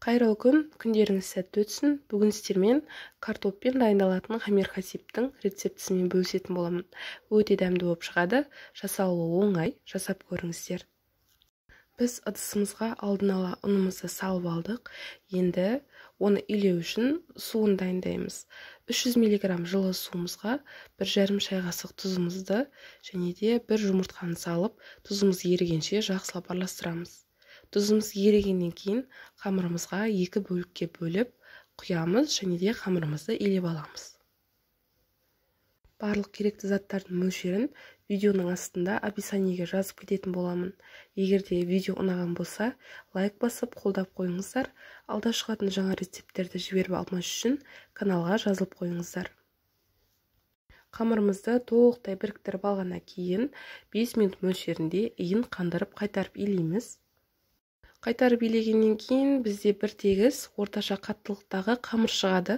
Қайырлы күн, күндеріңіз сәтті өтсін. Бүгін сіздермен картоппен дайындалатын хамир хасиптің рецептісімен бөлісетін боламын. Өте дәмді болып шығады, жасалуы оңай, жасап көріңіздер. Біз ыдысымызға алдын ала ұнымызды салып алдық. Енді оны илеу үшін суын дайындаймыз. 300 мг жылы суымызға 1,5 шай қасық тұзымызды және де 1 жұмыртқаны салып, тұзымыз ерігенше жақсылап араластырамыз. Тұзымыз ерігеннен кейін қамырымызға 2 бөлікке бөліп құямыз және де қамырымызды илеп аламыз. Барлық керекті заттардың мөлшерін видеоның астында описаниеге жазып кететін боламын. Егер де видео ұнаған болса, лайк басып қолдап қойыңыздар. Алда шығатын жаңа рецепттерді жіберіп алмас үшін каналға жазылып қойыңыздар. Қамырымызды толықтай біріктіріп алғаннан кейін 5 минут мөлшерінде иін қандырып қайтарып илейміз. Қайтарып илегеннен кейін бізде бір тегіс орташа қаттылықтағы қамыр шығады.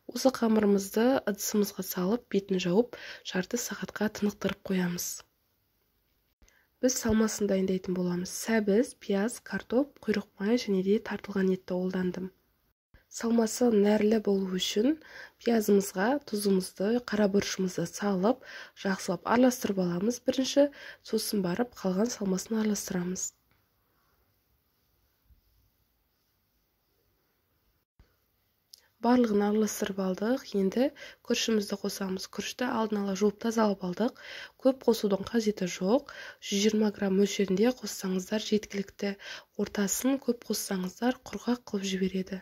Осы қамырымызды ыдысымызға салып, бетін жауып, жарты сағатқа тынықтырып қоямыз. Біз салмасын дайындайтын боламыз. Сәбіз, пияз, картоп, құйрық май және де тартылған етті қолдандым. Салмасы нәрлі болу үшін пиязымызға тұзымызды, қара бұрышымызды салып, жақсылап араластырып аламыз бірінші, сосын барып қалған салмасын араластырамыз. Барлығын араластырып алдық. Енді күрішімізді қосамыз. Күрішті алдын ала жуып тазалап алдық. Көп қосудың қажеті жоқ. 120 грамм мөлшерінде қоссаңыздар жеткілікті. Ортасын көп қоссаңыздар құрғақ қылып жібереді.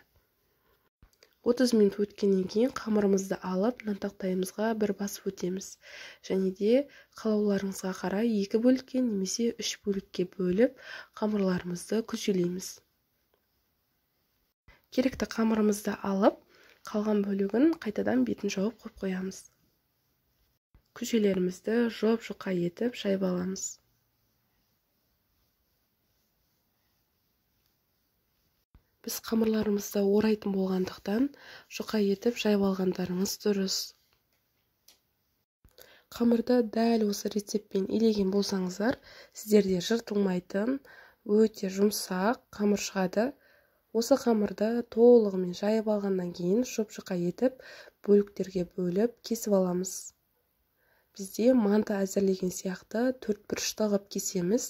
30 минут өткеннен кейін қамырымызды алып, нан тақтайымызға бір басып өтеміз. Және де қалауларыңызға қарай 2 бөлікке немесе 3 бөлікке бөліп, қамырларымызды күшелейміз. Керекті қамырымызды алып, қалған бөлігін қайтадан бетін жауып қойып қоямыз. Күшелерімізді жұп-жұқа етіп жайып аламыз. Біз қамырларымызды орайтын болғандықтан жұқа етіп жайып алғандарыңыз дұрыс. Қамырды дәл осы рецептпен илеген болсаңыздар, сіздерде жыртылмайтын, өте жұмсақ қамыр шығады. Осы қамырды толығымен жайып алғаннан кейін жұп-жұқа етіп бөліктерге бөліп кесіп аламыз. Бізде манты әзірлеген сияқты 4 бұрышты қылып кесеміз.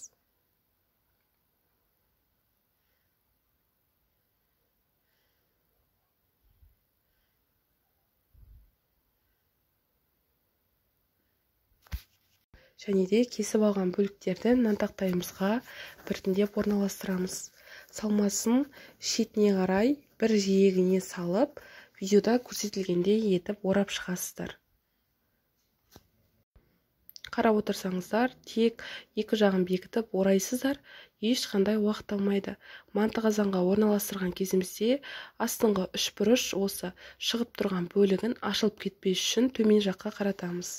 Және де кесіп алған бөліктерді нан тақтайымызға біртіндеп орналастырамыз. Салмасын шетіне қарай бір жиегіне салып, видеода көрсетілгендей етіп орап шығасыздар. Қарап отырсаңыздар, тек екі жағын бекітіп орайсыздар, ешқандай уақыт алмайды. Манты қазанға орналастырған кезімізде астыңғы үш бұрыш осы шығып тұрған бөлігін ашылып кетпес үшін төмен жаққа қаратамыз.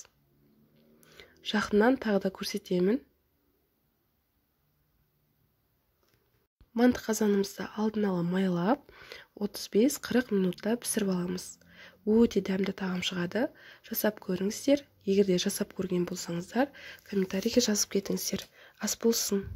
Жақыннан тағы да көрсетемін. Манты қазанымызды алдын ала майлап, 35-40 минутта пісіріп аламыз. Өте дәмді тағам шығады. Жасап көріңіздер. Егер де жасап көрген болсаңыздар, комментарийге жазып кетіңіздер. Ас болсын.